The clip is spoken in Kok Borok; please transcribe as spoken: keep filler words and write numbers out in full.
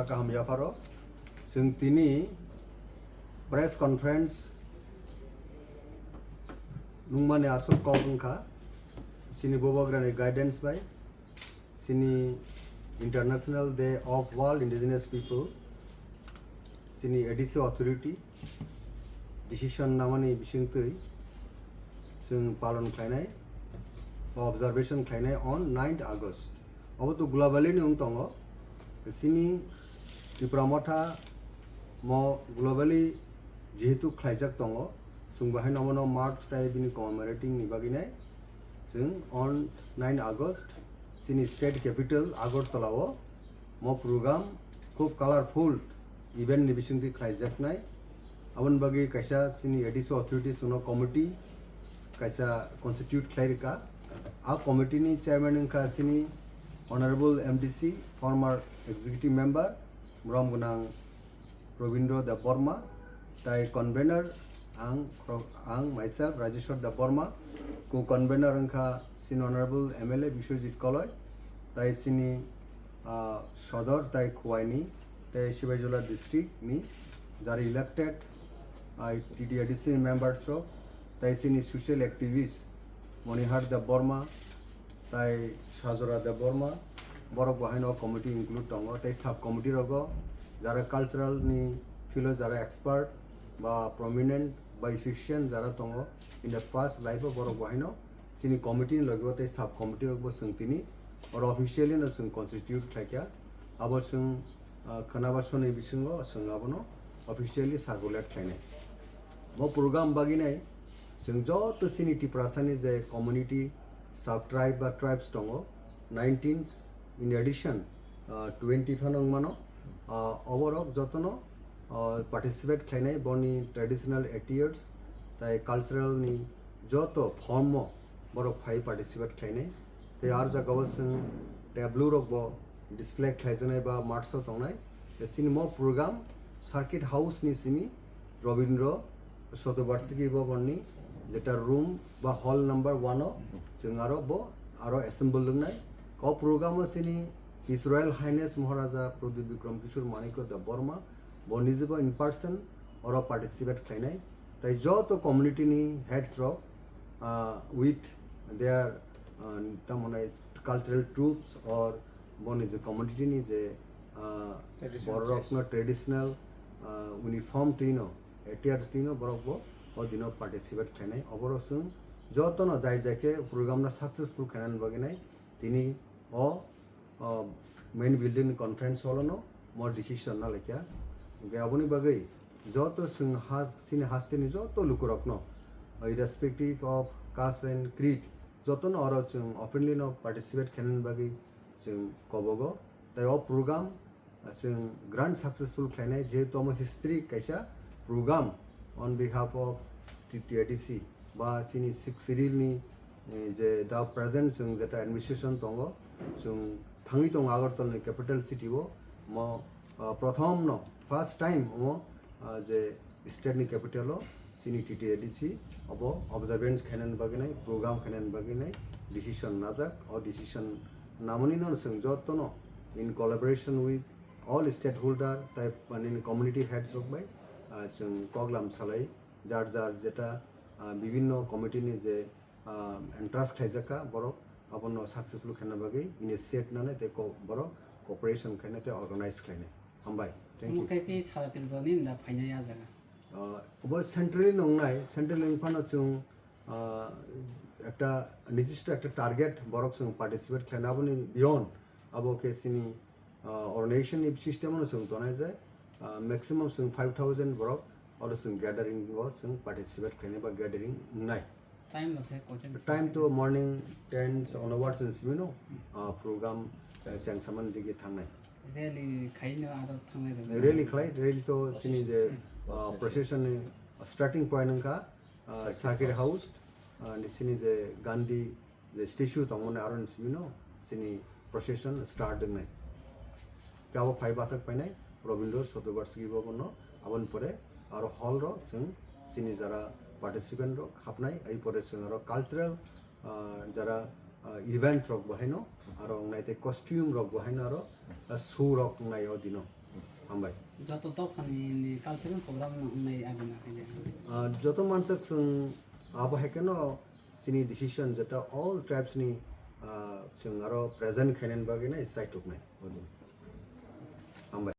Kaham yapharo chwng tini press conference nungmani aswk kok wngkha chini Bubagrani guidance bai chini International Day of World Indigenous People chini A D C authority decision namani bisingtwi chwng palon khlainai ba observation khlainai on ninth August. Obo to globally ni wng tongo. Chini Tipra Motha mo globally jehetu khlaijak tongo, chwng bo haino omono mark tai bini commemorating ni bagwi nai chwng on nine August chini state capital Agartala o mo program khub colorful event ni bisingtwi khlaijaknai. Aboni bagwi kaisa chini A D C authorities no committee kaisa constitute khlai rwkha. A committee ni chairman wngkha chini Honorable M D C, former executive member, borom gwnang Robindra Debbarma, tai convener ang, ang myself Rajeshwar Debbarma, co-convener wngkha chini Honorable M L A Biswajit Koloi, tai chini, ah, Sodor tai Khuaini, tai Sibaijala district ni jara elected, ah, T T A D C members rok, tai chini social activist Monihar Debbarma, tai Sajora Debbarma, borok bo haino committee include tongo, tei sub committee rogo jara cultural ni field o jara expert ba prominent ba efficient jara tongo, in the past life o borok bo haino chini committee ni logi o tei sub committee rok bo chwng tini oro officially no chwng constitute khlaikha. Abo chwng, ah, khwnaba soni bisingo chwng abono officially circulate khlainai. Bo program bagwi nai chwng joto chini Tiprasani je community, sub tribe ba tribes tongo, nineteen in addition, ah, twenty phano wngmano. Ah, oborok jotono, ah, participate khlainai boni traditional attires tai cultural ni joto form o borok phai participate khlainai. Tei ar jagao chwng tableau rok bo display khlaijaknai ba marks o tongnai. Tei chini mo program Circuit House ni simi Robindra Shatobarshiki Bhavan ni jeta room ba hall number one o chwng aro bo aro assemble wngnai. O program o chini His Royal Highness Maharaja Pradyut Bikram Kishore Manikya Debbarma bo nijebo in person oro participate khlainai. Tai joto community ni heads rok, ah, with their, ah, tamoni cultural troupes or boni je community ni je, ah, traditional borok dress. No traditional, ah, uniform twino, attires twino borok bo o dino participate khlainai. Oborok chwng jotono jai jai khe program no successful khainani bagwi nai tini o, o main building ni conference hall o no mo decision na laikha. Hwnkhe aboni bagwi joto chwng ha-, chini hasteni joto lukurokno, irrespective of caste and creed, jotono oro chwng openly no participate khainani bagwi chwng kobogo. Tai o program chwng grand successful khlainai, jehetu omo history kaisa program on behalf of T T A D C ba chini Sixth Schedule ni, eh, je da present chwng jeta administration tongo, chwng thangwi tongo Agartala ni capital city o, mo, ah, prothom no first time omo, ah, je state ni capital o chini T T A D C obo observance khainani bagwi nai, program khainani bagwi nai decision najak. O decision namani no chwng jotono in collaboration with all stakeholder tai, mane, community heads rok bai, ah, chwng koklam salai jar jar jeta, ah, bibinno committee ni je, ah, entrust khlaijak kha borok abono successful khaina bagwi initiate nanai tei ko-, borok cooperation khainai tei organize khlainai. Hambai. Thank you. Omo khe khe sara Tripura ni da phainai a jaga. Ah, obo centrally nongnai, centrally wngphano chwng, ah, ekta nijissto ekta target borok chwng participate khlaina, aboni beyond abo khe chini, ah, organization ni system no chwng tongnai je, ah, maximum chwng five thousand borok oro chwng gathering o chwng participate khlainai ba gathering wngnai. Time no se kochen time to morning ten onwards in simi no, ah, program chengsaman digi thangnai. Rally khaino aro thangnai rok. Rally khlai, rally to chini je, ah, procession ni starting point wngkha, ah, Circuit House, ah, ni chini je Gandhi je statue tongmani aro ni simi no chini procession start wngnai. Kabo phai bathak painai Rabindra Shatobarshiki Bhavan no, aboni pore aro hall ro chwng chini jara participant rok hapnai, ai pore chwng aro cultural, ah, jara, ah, event rok bo haino, aro wngnai tei costume rok bo haino aro, ah, show rok wngnai o dino. Hambai. Joto dophani ni cultural program no wngnai agina haide. Ah, joto mansak chwng abo hai kheno chini decision jeta all tribes ni, ah, chwng aro present khainani bagwi nai chaituknai o din. Hambai.